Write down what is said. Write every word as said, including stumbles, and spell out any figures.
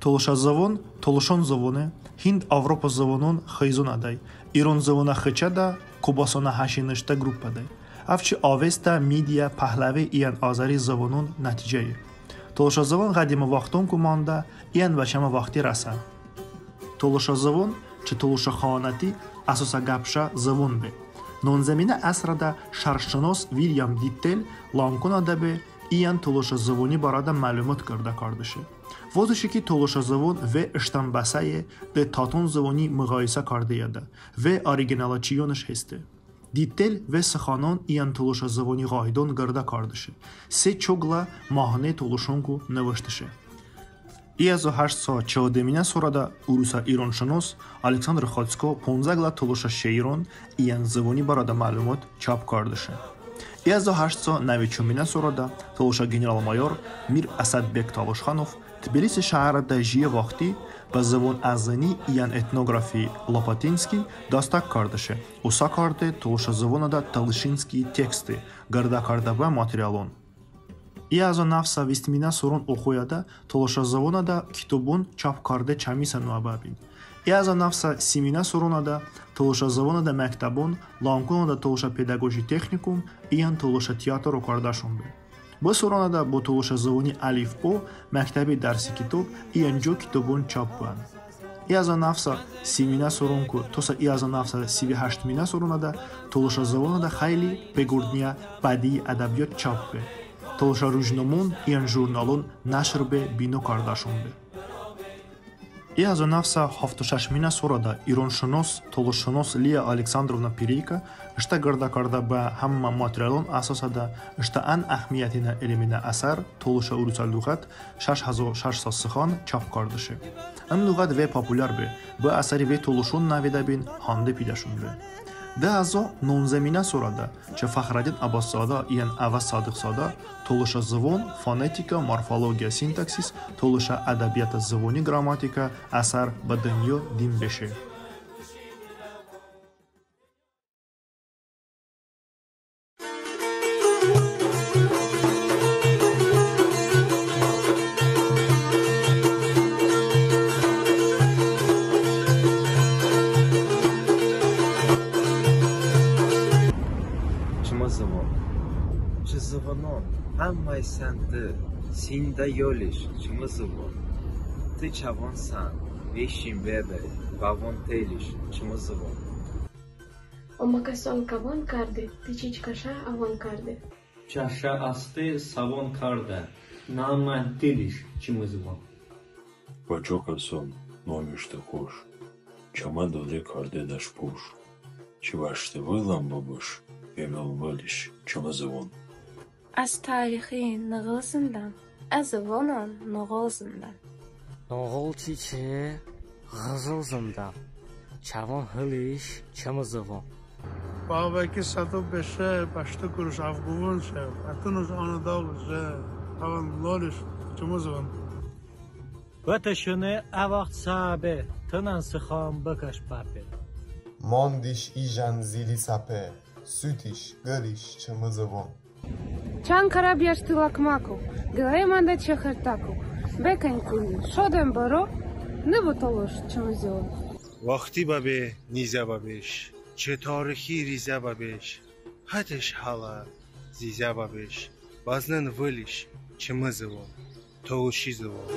Tolışə zıvon tolışon zıvone, Hind-Avropo zıvonon xıyzonədəy, iron zıvonə xıçədə, kobasonə həşi nıştə qruppədəy. Əv çı Avestə, Midiyə, Pəhləvi iyən Azəri zıvonon nəticəye. Tolışə zıvon ğədimə vaxtonku mandə iyən bə çəmə vaxti rəsə. Tolışə zıvon çı tolışə xəyanəti əsosə qəpşə zıvon be. Nonzəminə əsrədə şərqşınos Vilyam Dittel Lankonədə be iyən tolışə zıvoni barədə məlumot qırdə kardışe. Votışe ki, tolışə zıvon ve ıştən bəsəye de taton zıvoni mığayisə kardeyədə, ve originalə çiyonış heste. Dittel ve sıxanon iyən tolışə zıvoni ğaydon qırdə kardışe. Se-ço qılə mahne tolışonku nıvıştışe. İ həzo həşt sa çəvdəminə sorədə urusə ironşınos Aleksandr Xotsko ponzə qılə tolışə şeiron iyən zıvoni barədə məlumot çap kardışe. İ həzo həşt sa nəvi çominə sorədə tolışə general-mayor Mir Əsədbek Tolışxanov Tbilisi şəhrədə jiyə vaxti bə zıvonəzıni iyən etnoqrafi Lopatinski dastək kardışe. Osə karde tolışə zıvonədə tolışinski teksti qırdə kardə bıə materialon. İ həzo nəv sa vistminə soron oxoyədə tolışə zıvonədə kitobon çap karde çəmisə noə bəbin. İ həzo nəv sa siminə soronədə tolışə zıvonədə məktəbon, Lankonədə tolışə pedaqoji texnikum iyən tolışə teatr okardəşon be. Bı soronədə bo tolışə zıvoni əlifbo, məktəbi dərsi kitob iyən co kitobon çap bıən. İ həzo nəv sa siminə soronku tosə i həzo nəv sa sivi həştminə soronədə tolışə zıvonədə xəyli peqordıniyə bədii ədəbiyot çap be. Tolışə rujnomon iyən jurnalon nəşr be, bino kardəşon be. İ həzo nəv sa hafto şəşminə sorədə ironşınos, tolışşınos Liya Aleksandrovna Pereyko ıştə qırdə kardə bıə həmmə materialon əsosədə ıştə ən əhəmiyyətinə elminə əsər, Tolışə urusə luğət, şəş həzo şəş sa sıxan çap kardışe. Im luğət ve populyar be, bı əsəri ve tolışon nəvedə bin, hande pidəşon be. Dı həzo nonzəminə sorədə çı Fəxrəddin Əbbaszadə iyən Əvəz Sadıqzadə Tolışə zıvon, fonetika, morfologiya, sintaksis, tolışə ədəbiyyatə zıvoni qrammatika əsər bə dınyo dim beşe. Çımı zıvon. Çı zıvonon həmməy səndi, sində yoliş, çımı zıvon. Tı çəvon sən, veşin bebe, bəvon teliş, çımı zıvon. Omə kəson kəvon karde, tı çiç kəşə əvon karde. Çəşə əsti səvon kardə, namən teliş, çımı zıvon. Bə co kəson nomiş tı xoş, çəmə doli karde dəş-poş. Çı bəştı vılən bıbış, evel vıliş, çımı zıvon. Az tarixi nığıl zındəm, az zıvonon nığıl zındəm. Nığıl çiçi ğızıl zındəm, çəvon hıliş, çımı zıvon. Bəvəki sədo beşe, bəştı kuruş əv quvon şe, ətınuş anıdəv je, əvon loliş, çımı zıvon. Bıtışıni ə vaxt səbe, tınən sıxan bıkəş bəpe. Mandiş ijən zili səpe, sütiş, qıliş, çımı zıvon. Çan kərə biyəştı ləqməku, qıləy mandə çı xırtdəku. Bekən kuni, şodən bıro, nıbu tolış, çımı zıvon. Vaxti bəbe, nizə bəbeş, çı tarixi rizə bəbeş, hətış hələ zizə bəbeş, bəznen vıliş, çımı zıvon, tolışi zıvon.